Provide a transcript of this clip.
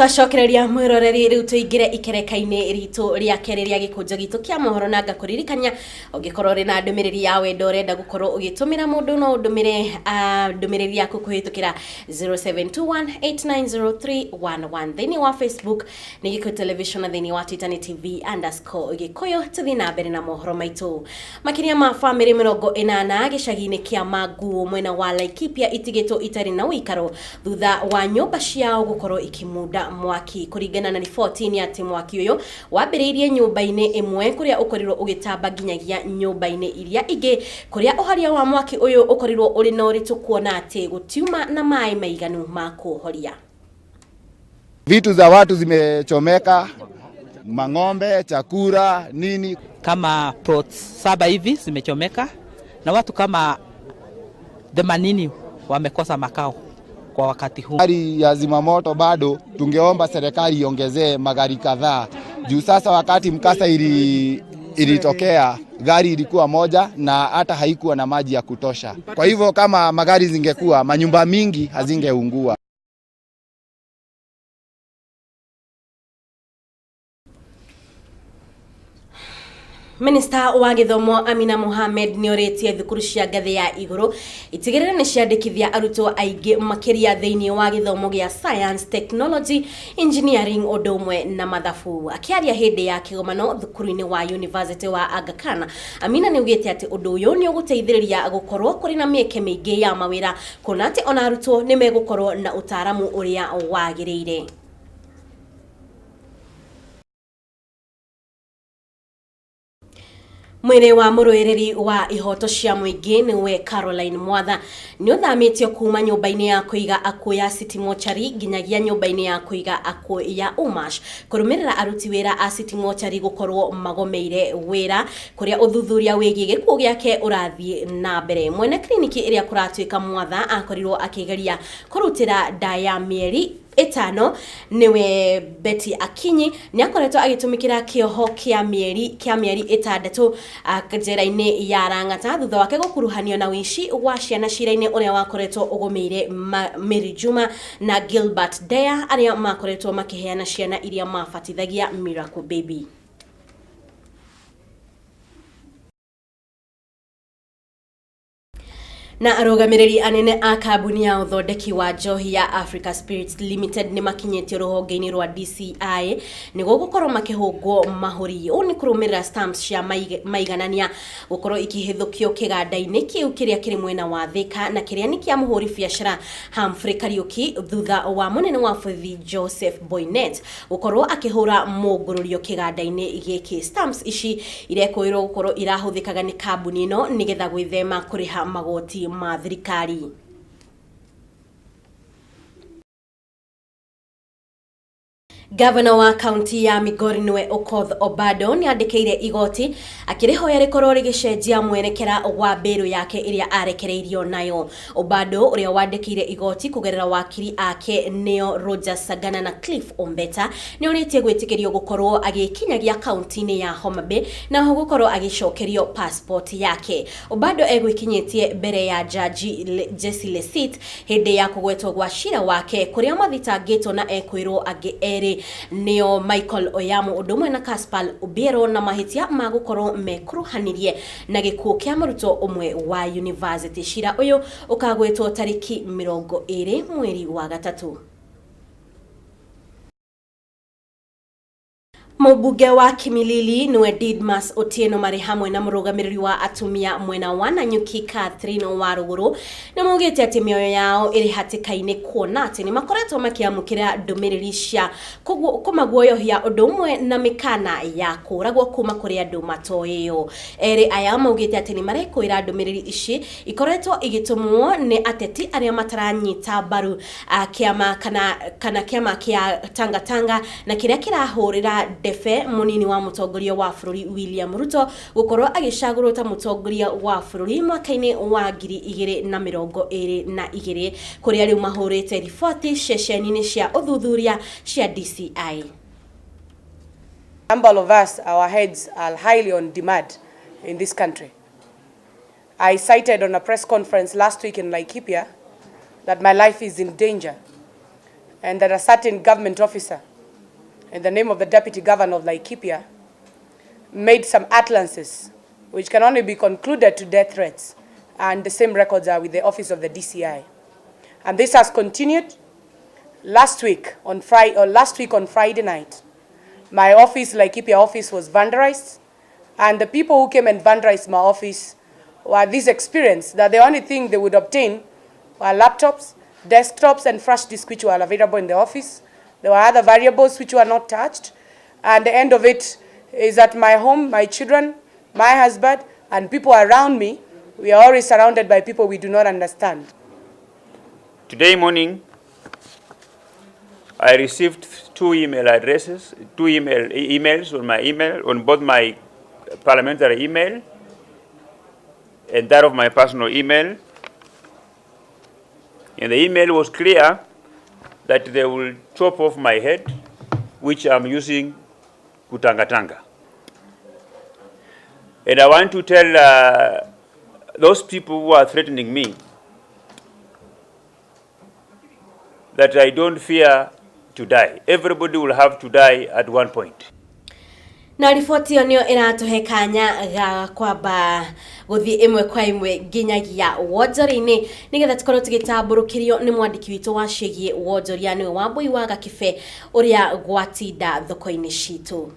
Twacokereria mwĩroreri, rĩu tũingĩre ikereka-inĩ ritũ rĩa kerĩ rĩa gĩkũnjo gitũ kĩa mohoro, na ngakũririkania ũngĩkorwo ũrĩ na ndũmĩrĩri ya wendo ũrenda gũkorwo ũgĩtũmĩra mũndũ, no ũndũmĩre ndũmĩrĩri yaku kũhĩtũkĩra 0721890311. Thĩinĩ wa Facebook nĩ Gĩkũyũ Television na thĩinĩ wa Twitter nĩ TV_Gĩkũyũ. Tũthiĩ na mbere na mohoro maitũ. Makĩria ma bamĩrĩ 80 gĩcagi-inĩ kĩa Manguũ mwena wa Laikipia itigĩtwo itarĩ na ũikaro thutha wa nyũmba ciao gũkorwo ikĩmunda mwaki. Kũringana na riboti nĩ atĩ mwaki ũyũ wambĩrĩirie nyũmba-inĩ ĩmwe kũrĩa ũkorirwo ũgĩtamba nginyagia nyũmba-inĩ iria ingĩ, kũrĩa ũhoria wa mwaki ũyũ ũkorirwo ũrĩ na ũritũ kuona atĩ gũtiuma na maĩ maiganu ma kũũhoria. Vitu za watu zimechomeka, mang'ombe, chakula, nini. Kama plots 7 hivi zimechomeka na watu kama 80 wamekosa makao kwa wakati huu. Gari ya zimamoto bado tungeomba serikali iongezee magari kadhaa. Juu sasa wakati mkasa ilitokea gari ilikuwa moja na hata haikuwa na maji ya kutosha. Kwa hivyo kama magari zingekuwa, manyumba mingi hazingeungua. Minista wa gĩthomo Amina Mohamed nĩ orĩtie thukuru cia ngathĩ ya igũrũ itigĩrĩre nĩ ciandĩkithia arutwo aingĩ makĩria thĩinĩ wa gĩthomo gĩa science, technology, engineering ũndũ ũmwe na mathabu. Akĩaria hĩndĩ ya kĩgomano thukuru-inĩ wa University wa Aga Khan, Amina nĩ augĩte atĩ ũndũ ũyũ nĩ ũgũteithĩrĩria gũkorwo kũrĩ na mĩeke mĩingĩ ya mawĩra, kuona atĩ ona arutwo nĩ megũkorwo na ũtaaramu ũrĩa wagĩrĩire. Mwĩrĩ wa mũrũĩrĩri wa ihoto cia mũingĩ nĩwe Caroline Mwatha nĩ ũthamĩtio kuma nyũmba-inĩ ya kũiga akuũ ya City Mortuary nginyagia nyũmba-inĩ ya kũiga akuũ ya Umash, kũrũmĩrĩra aruti wĩra a City Mortuary gũkorwo magomeire wĩra, kũrĩa ũthuthuria wĩgiĩ gĩkuũ gĩake ũrathiĩ na mbere. Mwene kliniki ĩrĩa kũratuĩka Mwatha akorirwo akĩgeria kũrutĩra nda ya mĩeri 5 nĩwe Betty Akinyi nĩ akoretwo agĩtũmĩkĩra kĩoho kĩa mĩeri 6 njera-inĩ ya Lang'ata thutha wake gũkuruhanio na ũici wa ciana cira-inĩ ũrĩa wakoretwo ũgũmĩire Mary Juma na Gilbert Deya arĩa makoretwo makĩheana ciana iria mabatithagia Miracle Baby. Na arũgamĩrĩri anene a kambuni ya ũthondeki wa njohi ya Africa Spirits Limited nĩ makinyĩtio rũhonge-inĩ rwa DCI nĩguo gũkorwo makĩhũngwo mahũri. Ũũ nĩ kũrũmĩrĩra stamps cia maiganania gũkorwo ikĩhĩthũkio kĩganda-inĩ kĩu kĩrĩa kĩrĩ mwena wa Thika na kĩrĩa nĩ kĩa mũhũri biacara Humphrey Kariuki, thutha wa mũnene wa borithi Joseph Boynet gũkorwo akĩhũra mũngũrũrio kĩganda-inĩ gĩkĩ. Stamps ici irekũĩrwo gũkorwo irahũthĩkaga nĩ kambuni ĩno nĩgetha gwĩthema kũrĩha magoti ma thirikari. Gavana wa kaunti ya Migori nĩwe Okoth Obado nĩ andĩkĩire igoti akĩrĩhoya rĩkorwo rĩgĩcenjia mwerekera wa mbĩrũ yake ĩrĩa arekereirio nayo. Obado ũrĩa wandĩkĩire igoti kũgerera wakiri ake nĩo Roger Sagana na Cliff Ombeta nĩ orĩtie gwĩtĩkĩrio gũkorwo agĩkinyagia kaunti-inĩ ya Homa Bay na ho gũkorwo agĩcokerio passport yake. Obado egwĩkinyĩtie mbere ya jaji Jesse Lesit hĩndĩ ya kũgwetwo gwa cira wake kũrĩa mathitangĩtwo na ekwĩrwo angĩ erĩ nĩo Michael Oyamo ũndũ ũmwe na Caspal Obiero na mahĩtia ma gũkorwo mekuruhanirie na gĩkuũ kĩa mũrutwo ũmwe wa university. Cira ũyũ ũkagwetwo tarĩki 20 mweri wa gatatũ. Mũmbunge wa Kimilili nĩwe Didmas Otieno marĩ hamwe na mũrũgamĩrĩri wa atumia mwena wa Nanyuki Catherine Warũgũrũ nĩ maugĩte atĩ mĩoyo yao ĩrĩ hatĩka-inĩ kuona atĩ nĩ makoretwo makĩamũkĩra ndũmĩrĩri cia kũmaguoyohia ũndũ ũmwe na mĩkana ya kũragwo kuma kũrĩ andũ matoĩyo. Erĩ aya maugĩte atĩ nĩ marekũĩra ndũmĩrĩri ici ikoretwo igĩtũmwo nĩ ateti arĩa mataranyita mbaru kĩama kana kĩama kĩa Tanga Tanga na kĩrĩa kĩrahũrĩra ndebe mũnini wa mũtongoria wa bũrũri William Ruto gũkorwo agĩcagũrwo ta mũtongoria wa bũrũri mwaka-inĩ wa 2022, kũrĩa rĩu mahũrĩte riboti ceceni-inĩ cia ũthuthuria cia DCI. Number of us, our heads are highly on demand in this country. I cited on a press conference last week in Laikipia that my life is in danger. And that a certain government officer, in the name of the deputy governor of Laikipia, made some utterances which can only be concluded to death threats, and the same records are with the office of the DCI. And this has continued. Last week on Friday, or last week on Friday night, my office, Laikipia office, was vandalized, and the people who came and vandalized my office were this experience that the only thing they would obtain were laptops, desktops, and flash disks which were available in the office. There were other variables which were not touched, and the end of it is at my home, my children, my husband, and people around me, we are always surrounded by people we do not understand. Today morning, I received two email addresses, two emails on my email, on both my parliamentary email and that of my personal email. And the email was clear that they will chop off my head, which I'm using kutangatanga. And I want to tell those people who are threatening me that I don't fear to die. Everybody will have to die at one point. Na riboti ĩyo nĩyo ĩratũhe kanya ga kwamba gũthiĩ ĩmwe kwa ĩmwe nginyagia wonjoria-inĩ, nĩgetha tũkorwo tũgĩtambũrũkĩrio nĩ mwandĩki witũ wa ciĩgiĩ wonjoria, nĩwe Wambui wa Gakibe, ũrĩa gwatinda thoko-inĩ citũ.